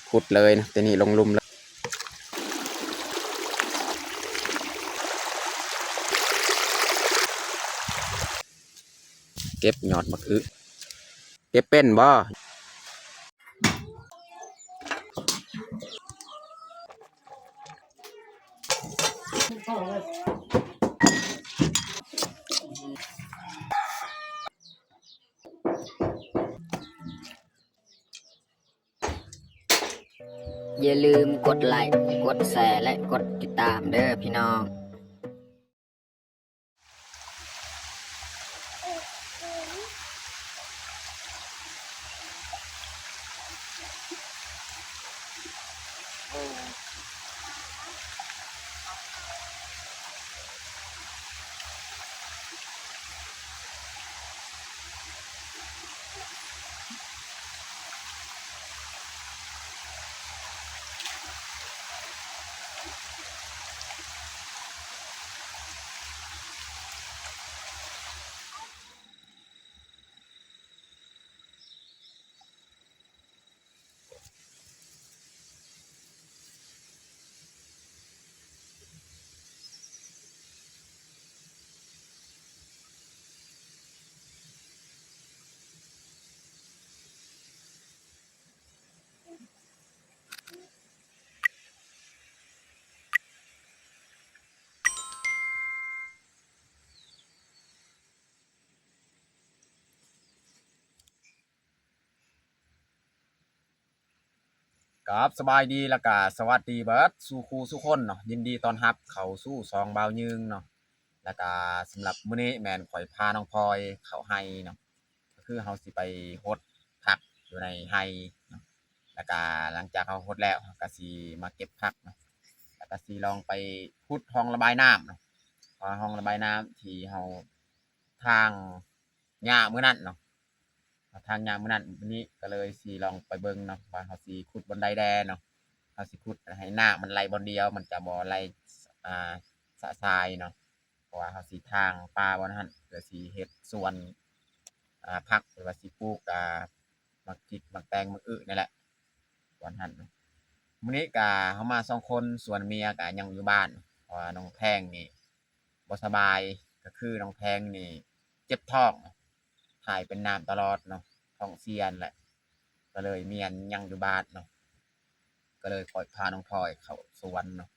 ຂຸດເລີຍນະ ແຕ່ນີ້ລົງລຸ່ມເລີຍ. ເກັບຍອດໝາກອຶ ເກັບເປັນບໍ່? ຢ່າລືມກົດໄລ້ ກົດແຊ ແລະ ກົດຕິດຕາມເດີ້ພີ່ນ້ອງ. ກາບສະບາຍດີ ແລ້ວກະສະຫວັດດີເບິດສູ່ຄູ່ສູ່ຄົນເນາະ, ຍິນດີຕ້ອນຮັບເຂົ້າສູ່ຊ່ອງບ່າວຍືງເນາະ. ແລ້ວກະສຳລັບມື້ນີ້ແມ່ນຂ້ອຍພານ້ອງພອຍເຂົ້າໄຮ່ເນາະ, ກໍຄືເຮົາຊິໄປຫົດຜັກຢູ່ໃນໄຮ່ເນາະ. ແລ້ວກະຫຼັງຈາກເຮົາຫົດແລ້ວ ເຮົາກະຊິມາເກັບຜັກເນາະ, ແລ້ວກະຊິລອງໄປຂຸດຮ່ອງລະບາຍນ້ຳເນາະ, ເພາະວ່າຮ່ອງລະບາຍນ້ຳທີ່ເຮົາທາງ ຫຍ້າມື້ນັ້ນເນາະ, ເຮົາຖາງຫຍ້າມື້ນັ້ນ, ມື້ນີ້ກໍເລີຍຊິລອງໄປເບິ່ງເນາະ ວ່າເຮົາຊິຂຸດບ່ອນໃດແດ່ເນາະ. ເຮົາຊິຂຸດໃຫ້ນ້ຳມັນໄຫຼບ່ອນດຽວ, ມັນຈະບໍ່ໄຫຼ ອ່າ ຊະຊາຍເນາະ, ເພາະວ່າເຮົາຊິຖາງປ່າບ່ອນຫັ້ນ ເພື່ອຊິເຮັດສວນ ອ່າ ຜັກ ຫຼືວ່າຊິປູກ ອ່າ ໝາກຈິກ ໝາກແຕງ ໝາກອຶນີ້ແຫຼະ ບ່ອນຫັ້ນເນາະ. ມື້ນີ້ກະເຮົາມາສອງຄົນ, ສ່ວນເມຍກະຍັງຢູ່ບ້ານ ເພາະວ່ານ້ອງແພງນີ້ ບໍ່ສະບາຍ, ກໍຄືນ້ອງແພງນີ້ເຈັບທ້ອງ, ຖ່າຍເປັນນ້ຳຕະຫຼອດເນາະ, ທ້ອງເສຍຫັ້ນແຫຼະ, ກໍເລີຍເມຍຍັງຢູ່ບ້ານເນາະ, ກໍເລີຍຂ້ອຍພານ້ອງພອຍເຂົ້າສວນເນາະ,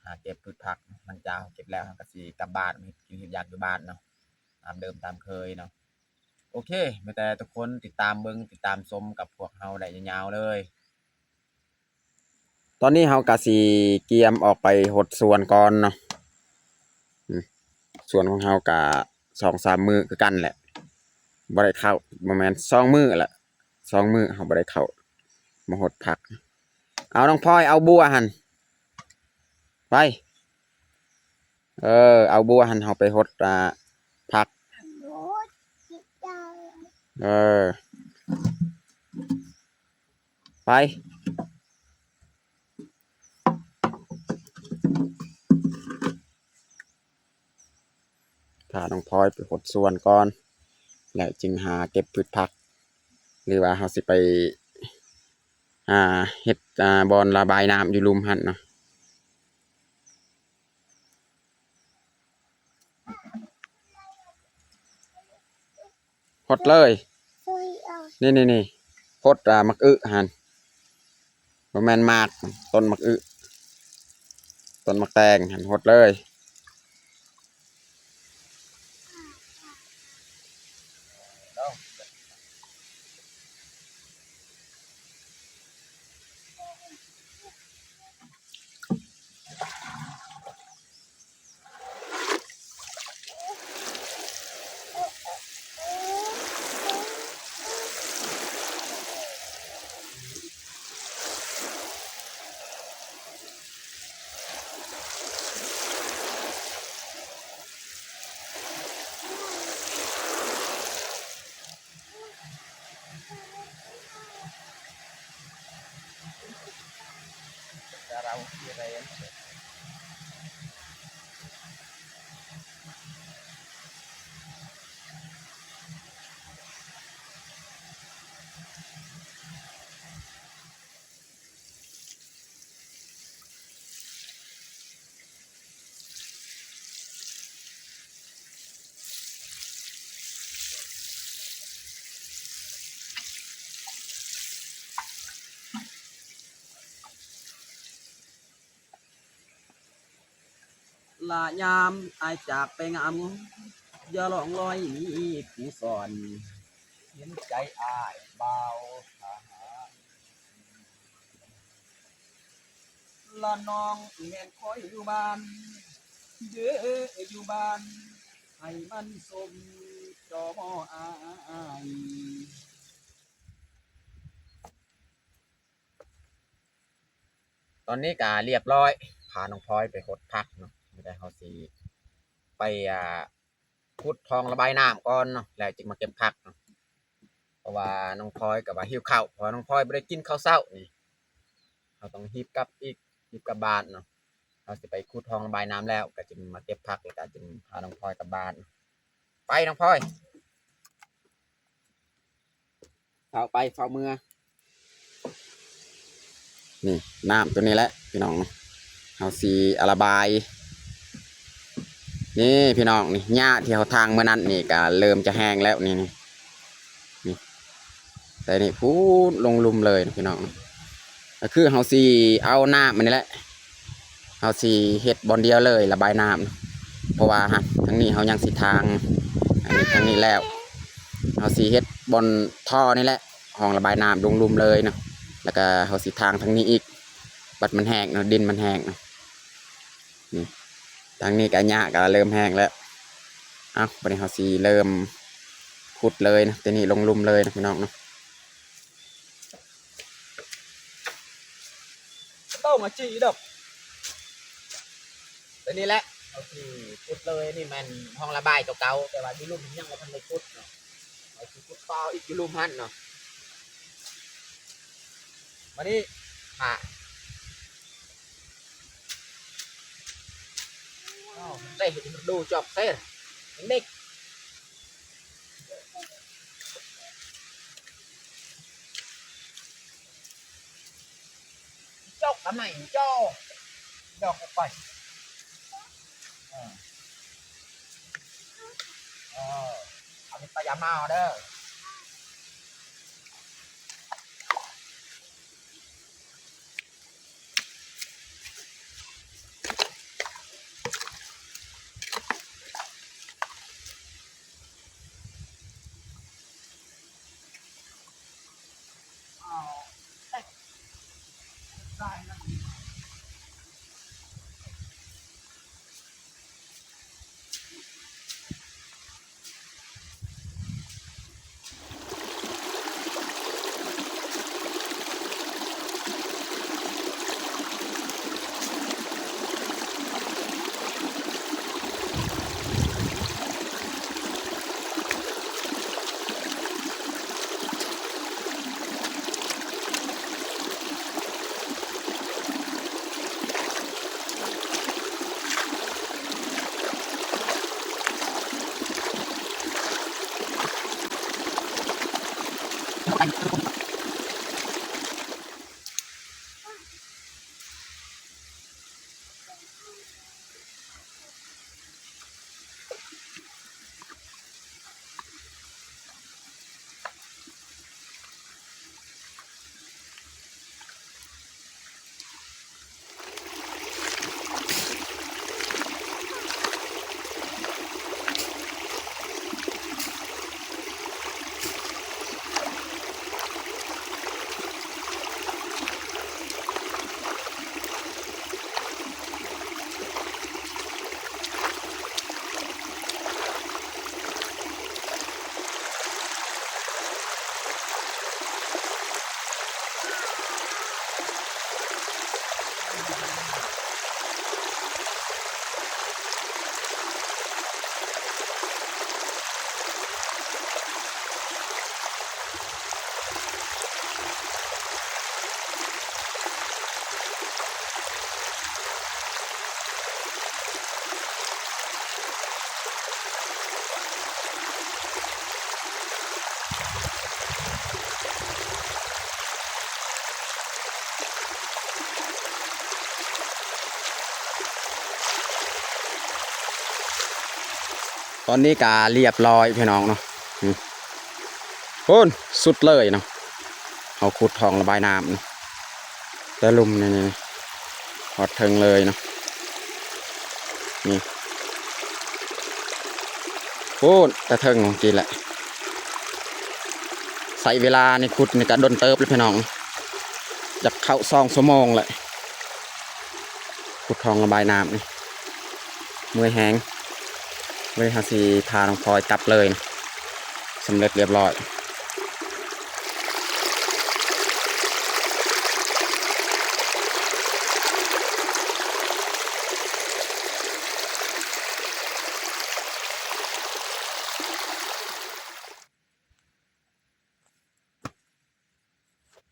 ຫາເກັບພືດຜັກ. ຫຼັງຈາກເຮົາເກັບແລ້ວ ເຮົາກໍຊິກັບບ້ານ ເຮັດກິນເຮັດຢາກຢູ່ບ້ານເນາະ, ຕາມເດີມຕາມເຄີຍເນາະ. ໂອເຄ, ມີແຕ່ທຸກຄົນຕິດຕາມເບິ່ງ ຕິດຕາມຊົມກັບພວກເຮົາໄດ້ຍາວໆເລີຍ. ຕອນນີ້ເຮົາກະຊິກຽມອອກໄປຫົດສວນກ່ອນເນາະ. ອືມ ສວນຂອງເຮົາກະສອງສາມມື້ຄືກັນແຫຼະ ບໍ່ໄດ້ເຂົ້າ, ບໍ່ແມ່ນ ສອງມື້ແຫຼະ, ສອງມື້ເຮົາບໍ່ໄດ້ເຂົ້າມາຫົດຜັກ. ເອົາ ນ້ອງພອຍ ເອົາບົວຫັ້ນໄປ. ເອີ ເອົາບົວຫັ້ນ ເຮົາໄປຫົດ ອ່າ ຜັກ. ເອີ ໄປ ພານ້ອງພອຍໄປຫົດສວນກ່ອນ ແລ້ວຈຶ່ງຫາເກັບພືດຜັກ ຫຼືວ່າເຮົາຊິໄປ ອ່າ ເຮັດ ອ່າ ບ່ອນລະບາຍນ້ຳຢູ່ລຸ່ມຫັ້ນເນາະ. ຫົດເລີຍ ນີ້ໆໆ ຫົດ ອ່າ ໝາກອຶຫັ້ນ ບໍ່ແມ່ນໝາກ ຕົ້ນໝາກອຶ ຕົ້ນໝາກແຕງຫັ້ນ ຫົດເລີຍ. ຍາມອ້າຍຈາກໄປງາມງອນ ຢ່າລ່ອງລອຍມີຜູ້ສອນ ເຫັນໃຈອ້າຍບ່າວທະຫານ ລະນ້ອງແມ່ນຄອຍຢູ່ບ້ານ ເດີຢູ່ບ້ານ ໃຫ້ມັນສົມຈໍ່ມໍອ້າຍ. ຕອນນີ້ກະລຽບລ້ອຍ ພານ້ອງພອຍໄປຫົດຜັກເນາະ ດຽວເຮົາຊິໄປ ອ່າ ຂຸດຮ່ອງລະບາຍນ້ຳກ່ອນເນາະ ແລ້ວຈຶ່ງມາເກັບຜັກເນາະ ເພາະວ່ານ້ອງພອຍກໍວ່າຫິວເຂົ້າ ເພາະວ່ານ້ອງພອຍບໍ່ໄດ້ກິນເຂົ້າເຊົ້ານີ້ ເຮົາຕ້ອງຮີບກັບອີກ ຮີບກັບບ້ານເນາະ ເຮົາຊິໄປຂຸດຮ່ອງລະບາຍນ້ຳແລ້ວ ກໍຈຶ່ງມາເກັບຜັກ ແລ້ວກໍຈຶ່ງພານ້ອງພອຍກັບບ້ານ ໄປນ້ອງພອຍ ຟ້າວໄປຟ້າວເມືອ ນີ້ນ້ຳຕົວນີ້ແຫຼະພີ່ນ້ອງ ເຮົາຊິເອົາລະບາຍ ນີ້ພີ່ນ້ອງ ນີ້ຫຍ້າທີ່ເຮົາຖາງມື້ນັ້ນນີ້ກໍເລີ່ມຈະແຫ້ງແລ້ວ ນີ້ ນີ້ ນີ້ ແຕ່ນີ້ພຸ້ນລົງລຸ່ມເລີຍພີ່ນ້ອງ ກໍຄືເຮົາຊິເອົານ້ຳອັນນີ້ແຫຼະ ເຮົາຊິເຮັດບ່ອນດຽວເລີຍ ລະບາຍນ້ຳ ເພາະວ່າທາງນີ້ເຮົາຍັງຊິຖາງ ອັນນີ້ທາງນີ້ແລ້ວ ເຮົາຊິເຮັດບ່ອນທໍ່ນີ້ແຫຼະ ຮ່ອງລະບາຍນ້ຳລົງລຸ່ມເລີຍເນາະ ແລ້ວກໍເຮົາຊິຖາງທາງນີ້ອີກ ບັດມັນແຫ້ງເນາະ ດິນມັນແຫ້ງເນາະ ນີ້ ທາງນີ້ກໍຫຍ້າກໍເລີ່ມແຫ້ງແລ້ວ ເອົາ ບັດນີ້ເຮົາຊິເລີ່ມຂຸດເລີຍເນາະ ແຕ່ນີ້ລົງລຸ່ມເລີຍເນາະ ພີ່ນ້ອງເນາະ. ບໍ່ມາຈີ່ດອກ ຕົວນີ້ແຫຼະ ເຮົາຊິຂຸດເລີຍ ນີ້ແມ່ນຮ່ອງລະບາຍຕົວເກົ່າ ແຕ່ວ່າຢູ່ລຸ່ມຍັງບໍ່ທັນໄດ້ຂຸດເນາະ ເຮົາຊິຂຸດຕໍ່ອີກຢູ່ລຸ່ມຫັ້ນເນາະ ມານີ້ ຫາ ເດ້ ດູຈອກເຊ ເດັກ ຈອກທຳໄມ ຈອກ ດອກອອກໄປ ເອີ ເອີ ເອົາເປັນຕາຢາມາວເດີ. ຕອນນີ້ກະລຽບລ້ອຍພີ່ນ້ອງເນາະ ອືມ ພຸ້ນ ສຸດເລີຍເນາະ ເຮົາຂຸດຮ່ອງລະບາຍນ້ຳ ແຕ່ລຸ່ມນີ້ ນີ້ ຮອດເທິງເລີຍເນາະ. ນີ້ ພຸ້ນ ແຕ່ເທິງພຸ້ນກີ້ແຫຼະ. ໃຊ້ເວລານີ້ຂຸດນີ້ກະດົນເຕີບເລີຍພີ່ນ້ອງ ຢາກເຂົ້າສອງຊົ່ວໂມງແຫຼະ ຂຸດຮ່ອງລະບາຍນ້ຳນີ້ ເມື່ອຍແຮງ. ມື້ນີ້ເຮົາຊິພານ້ອງພອຍກັບເລີຍນະ ສຳເລັດລຽບຮ້ອຍ.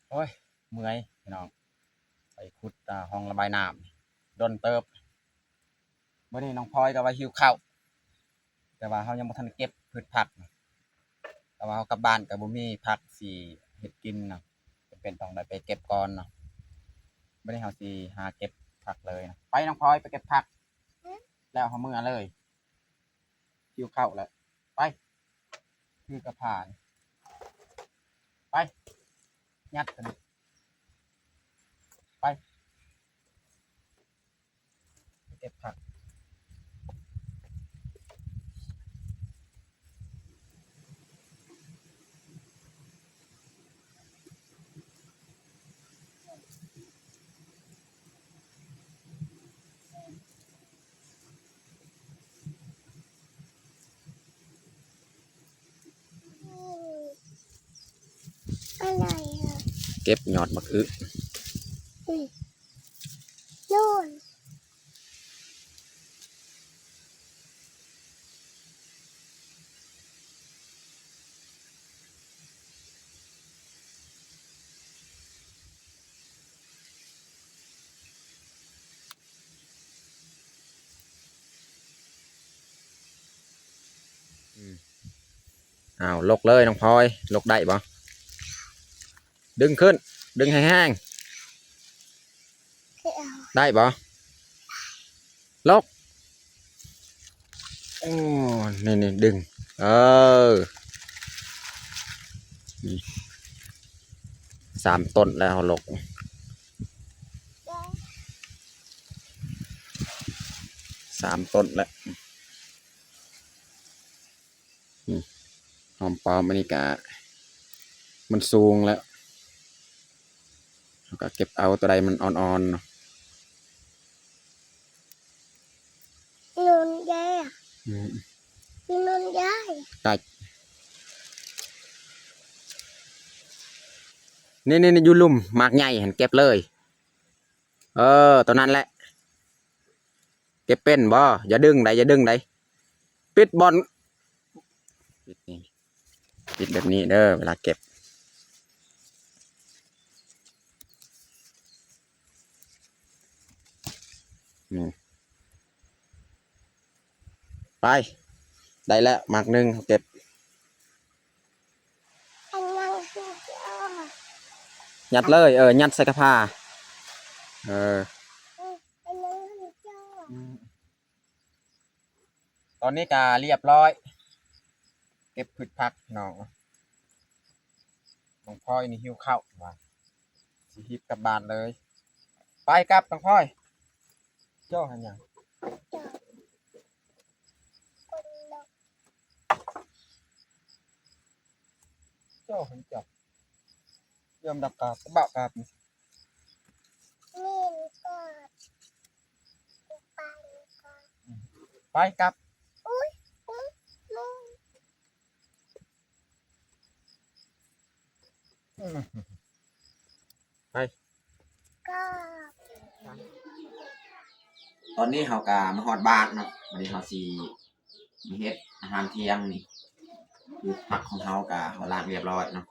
ໂອ້ຍ ເມື່ອຍພີ່ນ້ອງ ໄປຂຸດ ອ່າ ຮ່ອງລະບາຍນ້ຳດົນເຕີບ. ມື້ນີ້ນ້ອງພອຍກໍວ່າຫິວເຂົ້າ ແຕ່ວ່າເຮົາຍັງບໍ່ທັນເກັບພືດຜັກ ແຕ່ວ່າເຮົາກັບບ້ານກໍບໍ່ມີຜັກຊິເຮັດກິນນະ ຈຳເປັນຕ້ອງໄດ້ໄປເກັບກ່ອນເນາະ. ມື້ນີ້ເຮົາຊິຫາເກັບຜັກເລີຍນະ. ໄປນ້ອງພອຍ ໄປເກັບຜັກ ແລ້ວເຮົາເມືອເລີຍ ຫິວເຂົ້າແລ້ວ. ໄປ ຖືກະພານີ້ ໄປ ຍັດຕົວນີ້ ໄປ ເກັບຜັກ. ອະໄລອະ ເກັບຍອດໝາກອຶ. ອືມ ໂນ່ນ. ອືມ ອ້າວ ຫຼົກເລີຍນ້ອງພອຍ ຫຼົກໄດ້ບໍ່? ດຶງຂຶ້ນ ດຶງແຮງໆ ໄດ້ບໍ່? ຫຼົກ ໂອ້ ນີ້ໆ ດຶງ ເອີ ນີ້ ສາມຕົ້ນແລ້ວ ຫຼົກ ສາມຕົ້ນແລ້ວ. ອືມ ຫອມປ້ອມອັນນີ້ກະ ມັນສູງແລ້ວ ເຮົາກະເກັບເອົາໂຕໃດມັນອ່ອນໆ ເນາະ. ອືມ ໄດ້ ນີ້ໆ ຢູ່ລຸ່ມໝາກໃຫຍ່ຫັ້ນ ເກັບເລີຍ. ເອີ ໂຕນັ້ນແຫຼະ ເກັບເປັນບໍ່? ຢ່າດຶງໄດ໋ ຢ່າດຶງໄດ໋ ປິດບ່ອນ ປິດນີ້ ປິດແບບນີ້ເດີ ເວລາເກັບ ນີ້ ໄປ ໄດ້ແລ້ວໝາກໜຶ່ງ ເຮົາເກັບ ອັນນັ້ນຄືເຈົ້າ ຍັດເລີຍ ເອີ ຍັດໃສ່ກະພາ ເອີ ອັນນັ້ນຄືເຈົ້າ ອືມ ຕອນນີ້ກະລຽບຮ້ອຍ ເກັບພືດຜັກພີ່ນ້ອງ. ນ້ອງພອຍນີ້ຫິວເຂົ້າວ່າ ຊິຮີບກັບບ້ານເລີຍ. ໄປກັບນ້ອງພອຍ. ເຈົ້າຫັ້ນຫຍັງ? ເຈົ້າຫັ້ນຫຍັງ? ຍອມດັບກາບ ຕະບະກາບ. ໄປກັບ ອຸ້ຍ ອຸ້ຍ ອືມ ໄປ ກັບ ຕອນນີ້ເຮົາກະມາຮອດບ້ານເນາະ ບາດນີ້ເຮົາຊິ ມາເຮັດອາຫານທ່ຽງນີ້ ຄືຜັກຂອງເຮົາກະເຮົາລ້າງລຽບຮ້ອຍເນາະ.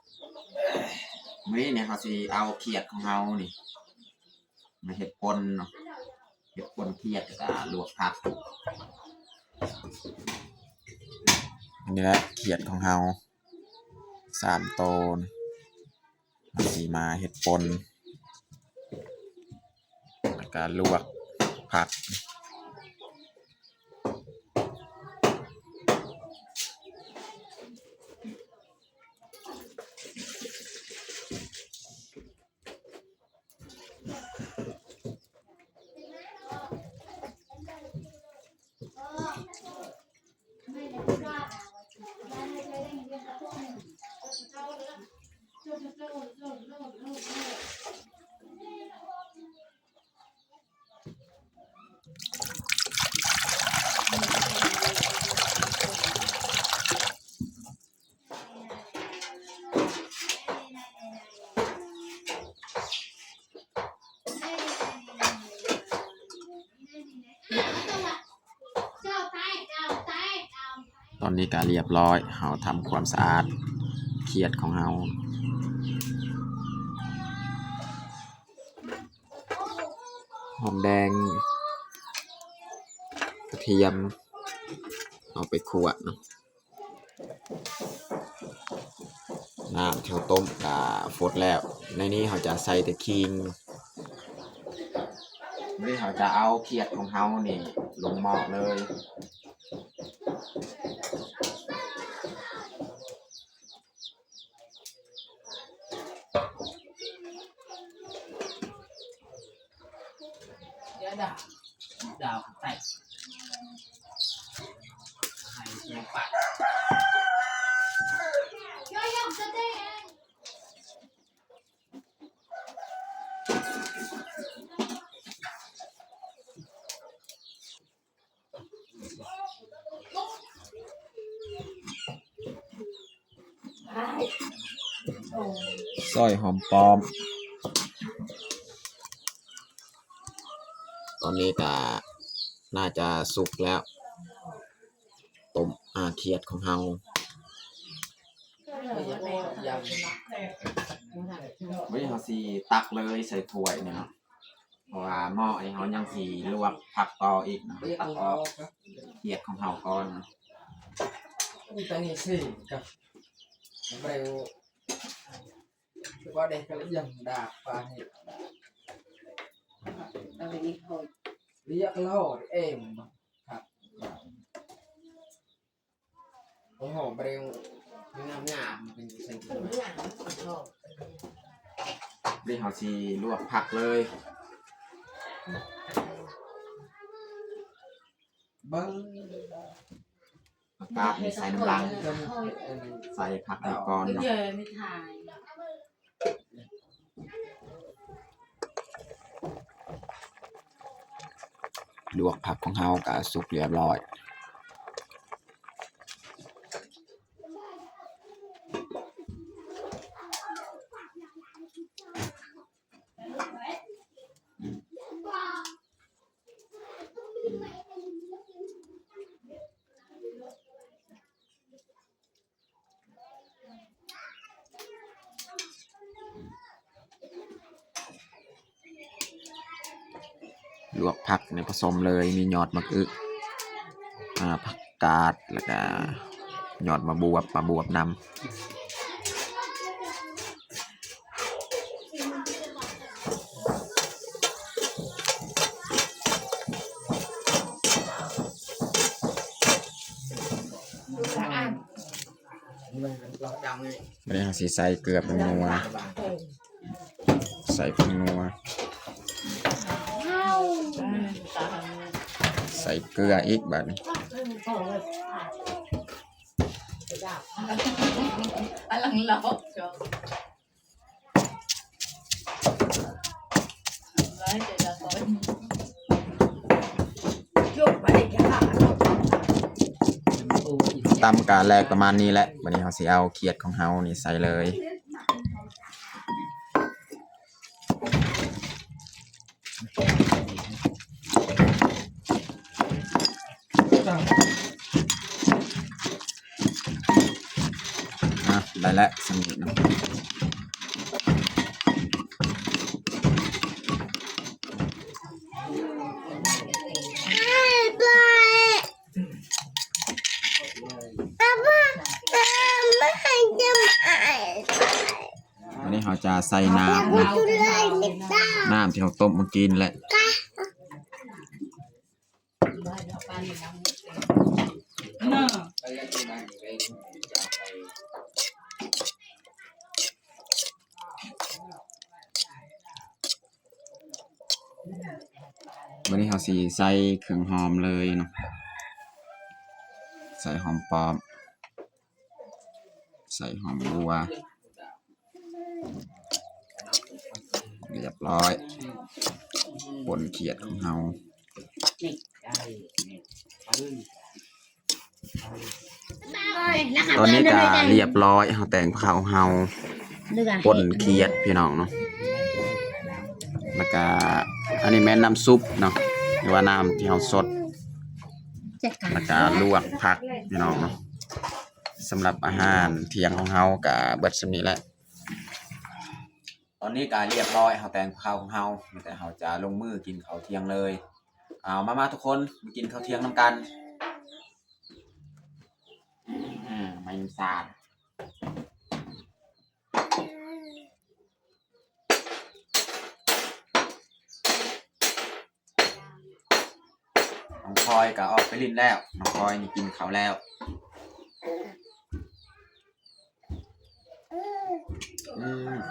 ມື້ນີ້ນີ້ເຮົາຊິເອົາຂຽດຂອງເຮົານີ້ມາເຮັດປົ່ນເນາະ ເຮັດປົ່ນຂຽດ ແລ້ວກະລວກຜັກ. ນີ້ແຫຼະຂຽດຂອງເຮົາ ສາມໂຕນ ເຮົາຊິມາເຮັດປົ່ນ ແລ້ວກະລວກຜັກ. ຕອນນີ້ກະລຽບລ້ອຍ ເຮົາທຳຄວາມສະອາດຂຽດຂອງເຮົາ ຫອມແດງ ກະທຽມ ເອົາໄປຂົ້ວເນາະ. ນ້ຳທີ່ເຮົາຕົ້ມກະຟົດແລ້ວ ໃນນີ້ເຮົາຈະໃສ່ແຕ່ຂີງ ນີ້ເຮົາຈະເອົາຂຽດຂອງເຮົານີ້ລົງໝໍ້ເລີຍ. ຊອຍຫອມປ້ອມ ຕອນນີ້ກະໜ້າຈະສຸກແລ້ວ ຕົ້ມ ອາ ຂຽດຂອງເຮົາ. ບາດນີ້ເຮົາຊິຕັກເລີຍໃສ່ຖ້ວຍນີ້ເນາະ ເພາະວ່າໝໍ້ນີ້ເຮົາຍັງຊິລວກຜັກຕໍ່ອີກເນາະ ຕັກອອກຂຽດຂອງເຮົາກ່ອນ. ໂອ້ໂຫ ບໍ່ໄດ້ງາມໆ ເປັນຈັ່ງຊີ້. ນີ້ເຮົາຊິລວກຜັກເລີຍ ເບິ່ງ ຜັກກາດນີ້ໃສ່ນຳຫຼັງ ໃສ່ຜັກໄປກ່ອນເນາະ. ລວກຜັກຂອງເຮົາກະສຸກລຽບລ້ອຍ. ລວກຜັກໃນປະສົມເລີຍ ມີຍອດໝາກອຶ ອາ ຜັກກາດ ແລ້ວກະຍອດໝາກບວບ ໝາກບວບນຳ. ບາດນີ້ເຮົາຊິໃສ່ເກືອ ແປ້ງນົວ ໃສ່ແປ້ງນົວ ໃສ່ເກືອອີກບາດນີ້. ຕຳກະແຫຼກປະມານນີ້ແຫຼະ ບາດນີ້ເຮົາຊິເອົາຂຽດຂອງເຮົານີ້ໃສ່ເລີຍ. ອ່ະ ໄດ້ແລ້ວ ສ່ຳນີ້ເນາະ. ອັນນີ້ເຮົາຈະໃສ່ນ້ຳນະ ນ້ຳທີ່ເຮົາຕົ້ມເມື່ອກີ້ນີ້ແຫຼະ. ບາດນີ້ເຮົາຊິໃສ່ເຄື່ອງຫອມເລີຍເນາະ ໃສ່ຫອມປ້ອມ ໃສ່ຫອມບົວ. ຮຽບຮ້ອຍ ປົນຂຽດຂອງເຮົາ. ຕອນນີ້ກະຮຽບຮ້ອຍ ເຮົາແຕ່ງເຂົ້າເຮົາ ປົນຂຽດພີ່ນ້ອງເນາະ. ແລ້ວກະອັນນີ້ແມ່ນນ້ຳຊຸບເນາະ ຫຼືວ່ານ້ຳທີ່ເຮົາສົດ ແລ້ວກະລວກຜັກພີ່ນ້ອງເນາະ. ສຳລັບອາຫານທ່ຽງຂອງເຮົາກະເບິດສ່ຳນີ້ແຫຼະ. ຕອນນີ້ກະຮຽບຮ້ອຍ ເຮົາແຕ່ງເຂົ້າຂອງເຮົາ ມີແຕ່ເຮົາຈະລົງມືກິນເຂົ້າທ່ຽງເລີຍ. ເອົາ ມາໆ ທຸກຄົນ ມາກິນເຂົ້າທ່ຽງນຳກັນ. ອືມ ແມ່ນສາດ ນ້ອງພອຍກະອອກໄປຫຼິ້ນແລ້ວ ນ້ອງພອຍນີ້ກິນເຂົ້າແລ້ວ. ອືມ.